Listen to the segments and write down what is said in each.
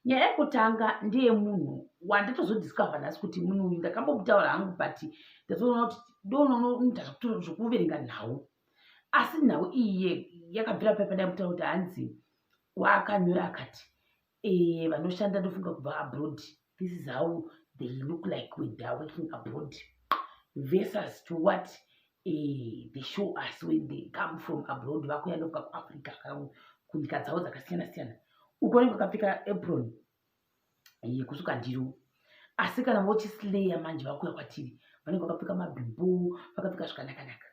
Nyaya yekutanga ndeyemunhu wandatozodiscover nhasi kuti munhu uyu ndakambomutaura hangu, but ndatoona kuti ndononoita zvekuverenga nhau. Asi nhau iyi yakabvira pai pandamutaura kuti hanzi waakanyora akati vanoshanda, ndofunga kubva abroad, this is how they look like when they are working abroad versus to what they show us when they come from abroad, vakuya ndofunga kuAfrica kana kunyika dzavo dzakasiyana siyana. Uko vanenge vakapfeka apron yekusuka ndiro, asi kana vochislayer manje vakuya kwatiri, vanenge vakapfeka mabhimbo, vakapfeka zvakanakanaka.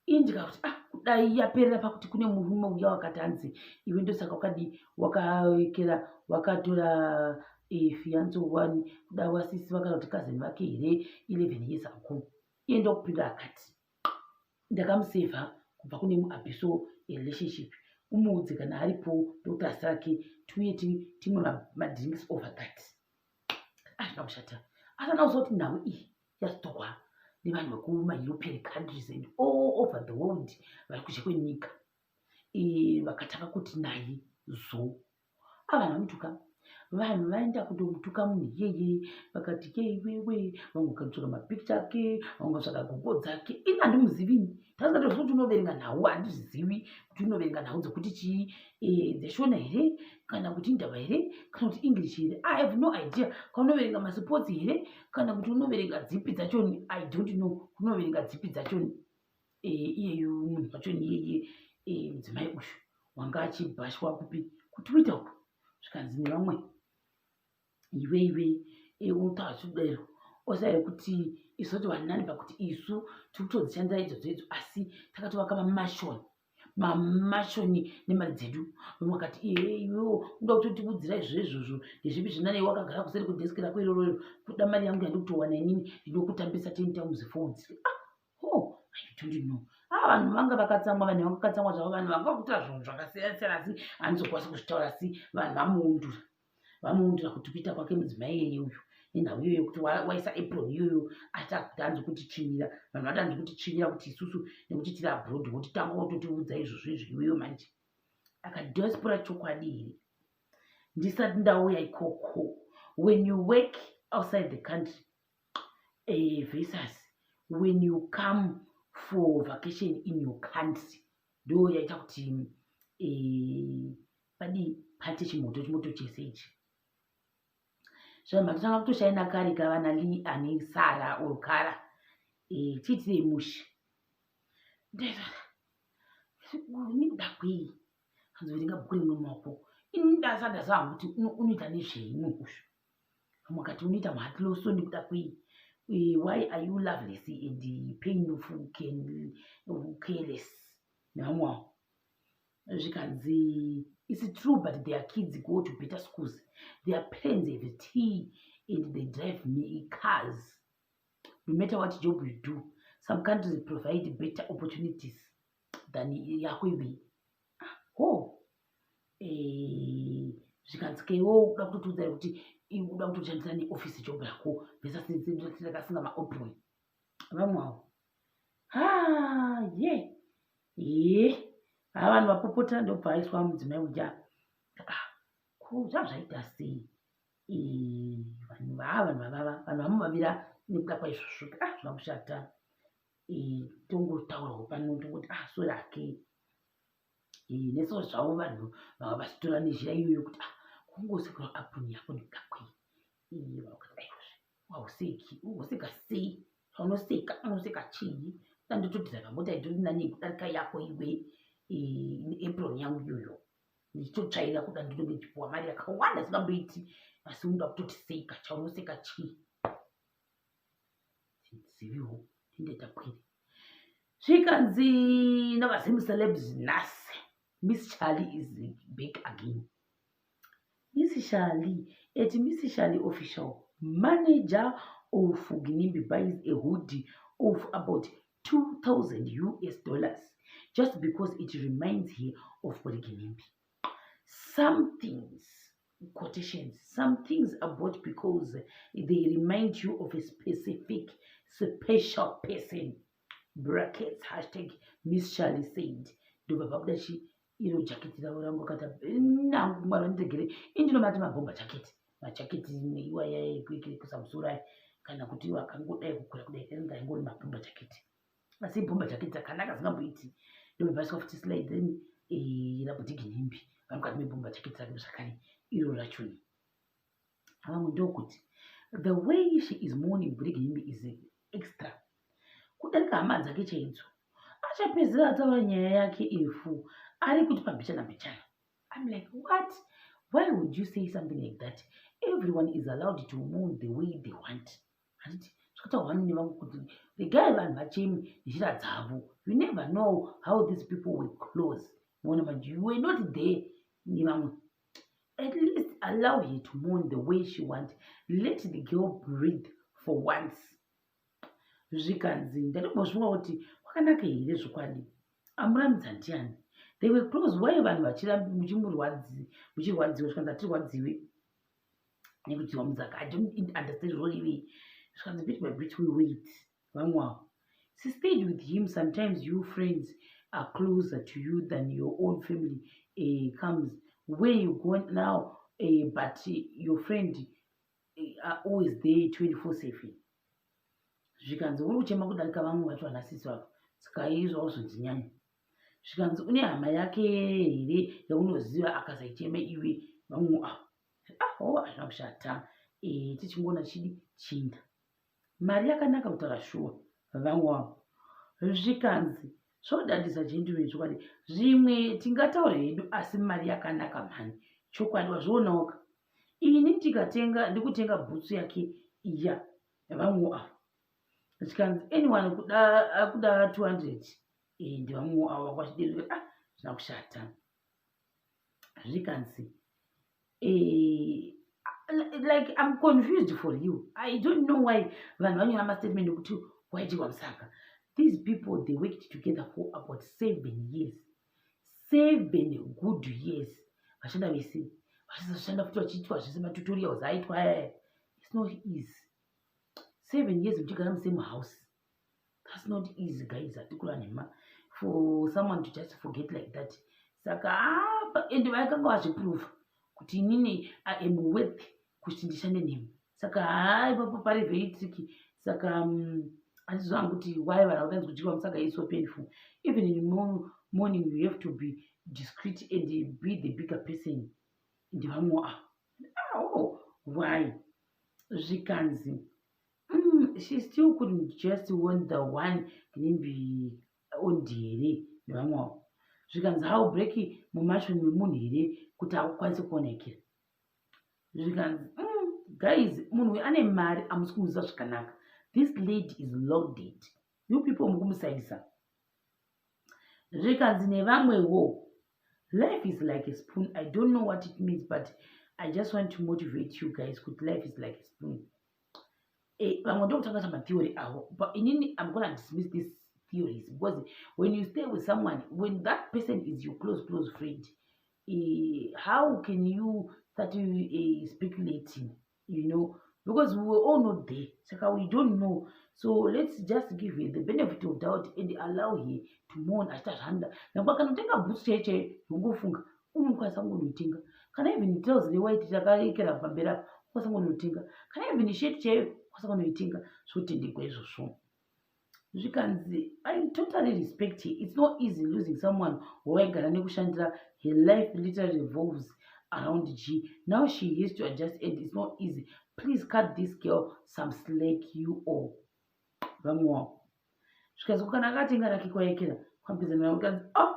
Ini ndikakuti, ah, kudai yaperera pakuti kune murume uya wakati hanzi iwe ndosaka wakadi wakaekera wakatora fiancé one kuda wasisi vakana kuti cousin vake here 11 years ago. Iye ndokupinda akati ndakamusevha kubva kune muabusive relationship. Umuudze kana aripo, ndokuti asake tiuye timwe madrinks over that. Hazvina kushata, asi ana kuziva kuti nhau iyi yazotorwa nevanhu vekumaEuropean countries and all over the world vari kuzhe kwenyika, vakatanga kuti naye zo avanhu vamutuka. Vanhu vaenda kundomutuka munhu iyeye, vakati ke iwewe, vamwe vakatsvaka mapicture ake, vamwe vakatsvaka gogo dzake. Ini handimuzivini, tasingatozivi kuti unoverenga nhau, handizvizivi kuti unoverenga nhau dzekuti chii, dzeShona here kana kuti Indaba here kana kuti English here. I have no idea kana unoverenga masports here kana kuti unoverenga dzipi dzachoni. I don't know unoverenga dzipi dzachoni. Iyeyu munhu wachoni iyeye, mudzimai uyu wanga achibhashwa kupi, kuTwitter uku, zvikanzi nevamwe, iwe iwe unotaura chidero osai kuti isoti wanani pakuti isu tiri kutodzishandisa idzodzo idzo, asi takatovaka mamansion, mamansion nemari dzedu. Vamwe vakati, iye iwewo unoda kutotiudzira izvo izvozvo ndezvipi zvinane, wakagara kuseri kwedeski rako iroro, kuda mari yangu yandikutowana inini ndinokutambisa 10 times folds. Ah, oh, I don't know. Ah, vanhu vanga vakatsamwa, vanhu vanga vakatsamwa zvavo, vanhu vanga vakuita zvinhu zvakasiyana siyana, asi handizokwanisa kuzvitaura. Asi vanhu vamuundura, vamuundura kuti kuita kwake mudzimai iyeye uyu nenhau iyoyo kuti waisa apron iyoyo, ati hanzi kutitsvinyira. Vanhu vati hanzi kutitsvinyira kuti isusu nekuti tiri abroad, wotitanga wototiudza izvozvo izvo iweyo manje akadiaspora. Chokwadi here? Ndisati ndauya ikoko, when you work outside the country versus when you come for vacation in your country, ndo yaita kuti padii paite chimoto, chimoto chese ichi. Zvanhu matotanga kutoshaina kare kavana Lee ane Sara or Kara, chiitirei mushe nekuda kwei? Hanzi verenga bhuku rimwe maoko. Ini ndasada hangu kuti unoita nezvei munhu uyu. Vamwe vakati unoita muhatloso nekuda kwei? Why are you loveless and painful, careless nevamwe wavo. Zvikanzi it's true, but their kids go to better schools, their parents have tea and they drive me cars. No matter what job you do, some countries provide better opportunities than yako iwe. Ah, ho, zvikanzi keiwo uda kutotiudza kuti uda kutoshandisa neoffice job rako versus rakasinga maapron. Vamwe avo, ha, ye ye, ha, vanhu vapopota. Ndobva aiswa mudzimai uja. Ah, ko zvazvaita sei? Vanhu vaa vanhu vavava, vanhu vamuvavira nekuda kwaizvozvo. Ah, zvina kushata. Tongotaurawo pano, tongoti ah, sorry hake neso zvavo. Vanhu vanga vachitora nezhira iyoyo kuti ah, kungosekura apron yako nekuda kwei? Vakati aiwazve wauseki, ugoseka sei? Zvaunoseka, unoseka chii? Ndandotodhiraivha mota itori nani kudarika yako iwe neapron yangu iyoyo, ndichitotsvaira kuda, ndinenge ndichipuwa mari yakawanda singamboiti, asi unoda kutoti seka, chaunoseka chii? Ziviwo tindaita pwiri. Zvikanzi navaZim celebs nhasi, Miss Charlie is back again. Miss Charlie, at Miss Charlie Official, manager of Ginimbi buys a hoodie of about 2000 US dollars just because it reminds her of Ginimbi. Some things, quotations, some things are bought because they remind you of a specific, special person, brackets, #MissCharlie said. Ndobva pabuda chi Iro jaketi ravo rangu akati nangu mwari vandiregere indinomati mabhomba jaketi, majaketi iwaya ekuisa musoro aya, kana kuti iwo akangodai kukura kudai, anenge aingori mabhomba jaketi, asi bhomba jaketi dzakanaka zingamboiti. Ndobva paiswa futi slide, then raBhudhi Ginimbi vari mukati mebhomba jaketi rake zvakare iro rachoni. Vamwe ndokuti the way she is mourning Bhudhi Ginimbi is extra kudarika hama dzake chaidzo. Achapedzera ataura nyaya yake ifu ari kuti pambichana mbichana. I'm like, what? Why would you say something like that? Everyone is allowed to mourn the way they want. Handiti zvakataurwa nevamwe kuti regai vanhu vacheme nenzira dzavo? You never know how these people were close. Muona manje, you were not there nevamwe. At least allow her to mourn the way she want. Let the girl breathe for once. Zvikanzi ndatombozvifunga kuti kwakanaka here zvokwadi, amurambidza ndiani? They were close. Why vanhu muchirwadziwa? Zvikanzi hatirwadziwe nekudyiwa mudzaka. I don't understand zvorevei. Zvikanzi bit by bit we wait. Vamwe avo, she stayed with him. Sometimes you friends are closer to you than your own family. Comes where you go now, but your friend are always there 24/7. Zvikanzi uri kuchema kudarika vamwe vacho vanasisi vavo, saka izvo wazonzinyanya. Zvikanzi une hama yake here yaunoziva akasaichema iwe? Vamwe avo, ah, oh, hazvina kushata. Tichingoona chidi chinda mari yakanaka kutaura shuwa. Vamwe vavo, zvikanzi zvodadisa gentleman zvokwadi, zvimwe tingataura hedu, asi mari yakanaka mhani chokwadi. Wazvionawoka, ini ndikatenga, ndikutenga bhutsu yake iya. Vamwewo avo, zvikanzi anyone kuda akuda 200, ndevamwewo avo vanga vachidii. Ah, zvina kushata. Zvikanzi like, I'm confused for you. I don't know why vanhu vanyora mastatement ekuti waitirwa musaka. These people, they worked together for about 7 years, 7 good years, vashanda vese, vachizoshanda futi, vachiitwa zvese, matutorials aitwa aya. It's not easy, 7 years muchigara musame house. That's not easy, guys. Hatikura nhema for someone to just forget like that. Saka apa ende vaikanga vazviprova kuti inini I am worth kuti ndishande nemi. Saka haa, ipapo pari very tricky. Saka handizivangu kuti why vanhu vakanzi kudyiwa musaka is so painful. Even in mourning you have to be discreet and be the bigger person. Ndevamwewo ava. Ah, oh, why? Zvikanzi she still couldn't just want the one Ginimbi ondi here? Nevamwe avo, zvikanzi how break mumansion memunhu here kuti akukwanise kuonekera? Zvikanzi guys, munhu uyu ane mari, hamusi kumuziva zvakanaka. This lady is loaded. You people mukumusaisa. Zvikanzi nevamwewo, life is like a spoon. I don't know what it means, but I just want to motivate you guys kuti life is like a spoon. Vamwe ndokutanga kuita matheory avo, but inini I'm gonna dismiss these theories, because when you stay with someone, when that person is your close, close friend, how can you start speculating? Because we were all not there, saka we don't know. So let's just give her the benefit of doubt and allow her to mourn achiita zvaanoda. Nangwa kana utenga bhutsu chaiyo chaiyo, yongofunga unokwanisa kungonoitenga, kana even trouser rewhite rakaekera pamberi apa, ukwanisa kungonotenga, kana even shirt chaiyo ukwanisa kunoitenga, zvotendekwa izvozvo. Zvikanzi I totally respect her. It's not easy losing someone wawaigara nekushandira. Her life literally revolves around G. Now she has to adjust and it's not easy. Please cut this girl some slack, you all. Vamwe wavo, zvikanzi kana akatenga rake kwaekera kwapedzana, kanzi oh,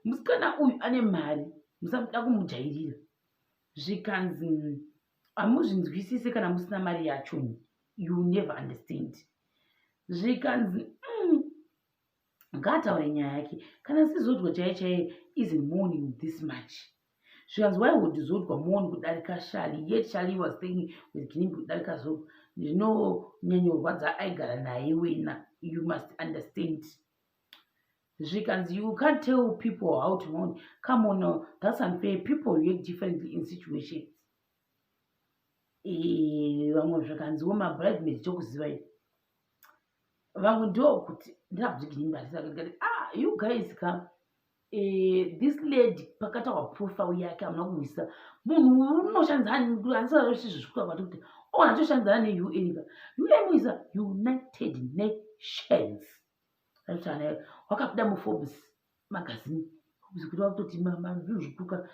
musikana uyu ane mari, musamuda kumujairira. Zvikanzi hamuzvinzwisisi kana musina mari yacho, you never understand. Zvikanzi ngaataure nyaya yake. Kana sizodwa chaiyo chaiyo isn't mourning this much. Zvikanzi why would Zodwa mourn kudarika Shali, yet Shali was staying with Ginimbi kudarika Zodwa? Zvinonyanyorwadza, aigara naye wena. You must understand. Zvikanzi you can't tell people how to mourn. Come on, no, that's unfair. People react differently in situations. Vamwe zvikanziwo mabridemaid chokuzivai. Vamwe ndokuti ndinabvutiginimbi, ah, you guys ka. This lady, pakataurwa profile yake, hamuna kuhwisisa. Munhu unoshandidzana kuti ona atoshandidzana neUN ka. UN is a United Nations. Wakabuda muForbes magazine kuti vakutoti zvinhu zvikuka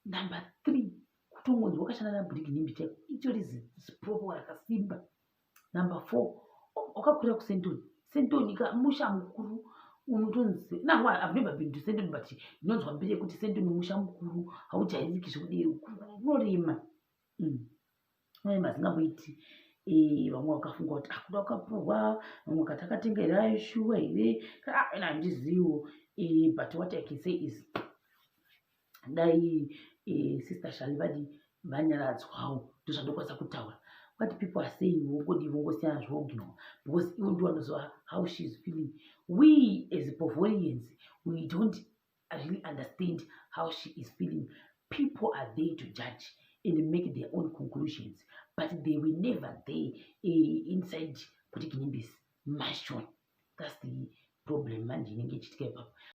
number 3, kutongonzi wakashanda naBriginimbi chaiko, itori ziprofile rakasimba. Number 4, wakakurira kuSenton. Senton ka musha mukuru unotonzi nangu. I've never been to Senton, but ndinonzwa mbiri yekuti Senton musha mukuru, haujairiki zvekudii, unorema, unorema zingamboiti. Vamwe vakafunga kuti akuda kukapuhwa, vamwe vakati akatenga here, aishuwa here, ina handiziviwo. But what I can say is dai Sister Shali vadi vanyaradzwawo. Ndozvandokwanisa kutaura. What people are saying, vongodi vongosiyana zvoginwa, because ivo ndivo vanoziva how she is feeling. We as Povorians, we don't really understand how she is feeling. People are there to judge and make their own conclusions, but they were never there inside Bhutiki Ginimbi's mansion. That's the problem manje inenge ichiitika ipapo.